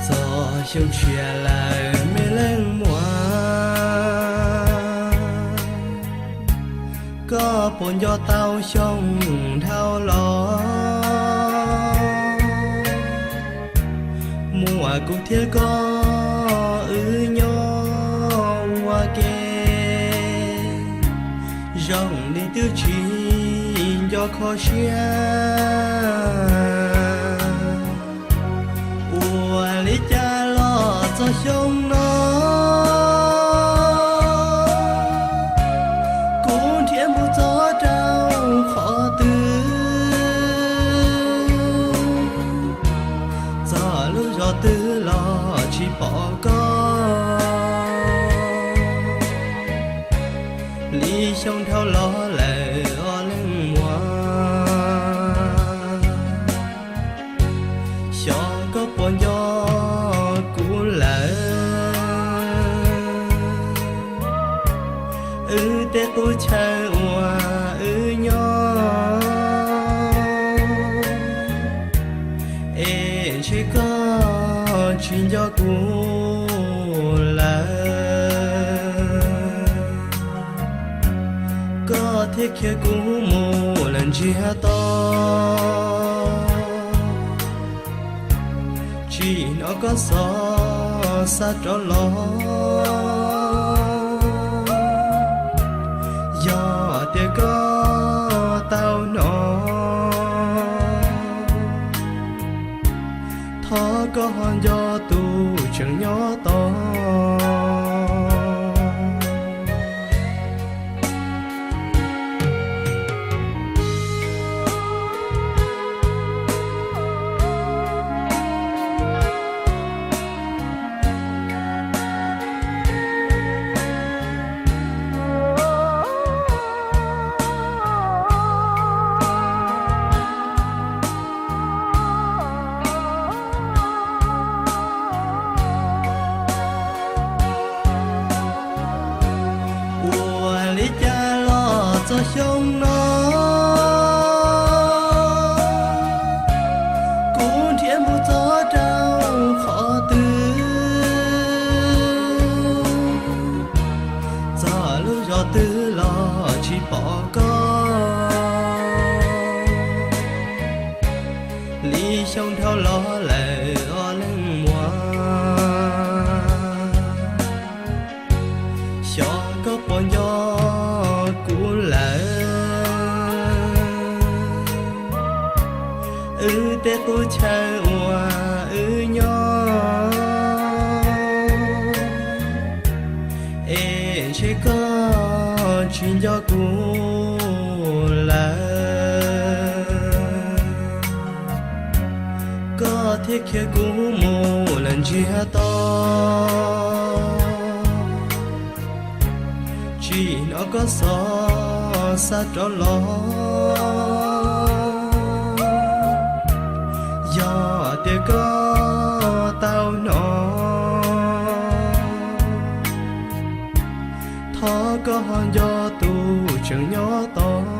Txog xyoo tshiab lawm me leej muam, koj puas nco tau xyoo dhau los? Muaj kuv thiab koj wb nyob ua ke, zoo li twb tsis nco kho siab. Ua li cas los txog xyoo no, kuv nrhiav mus txog rau qhov twg, txog lub zos twg los tsis pom koj. Li xyoo dhau los lawm os leej muam, xyov koj puas nco kuv lawm. Wb tej qub chaw uas wb nyob, es ntshe koj tsis nco kuv lawm. Koj thiaj khiav kuv mus lawm ntsiag to, tsis hnov koj xov xa rov los. Yog tias koj tau hnov, thov koj ho nco tus tseem nyob tos. Ua li cas los txog xyoo no, kuv nrhiav mus txog rau qhov twg, txog lub zos twg los tsis pom koj. Li xyoo dhau los lawm os leej muam, xyov koj puas nco kuv lawm. Wb tej qub chaw uas wb nyob, es ntshe koj tsis nco kuv lawm. Koj thiaj khiav kuv mus lawm ntsiag to, tsis hnov koj xov xa rov los. Yog tias koj tau hnov, thov koj ho nco tus tseem nyob tos.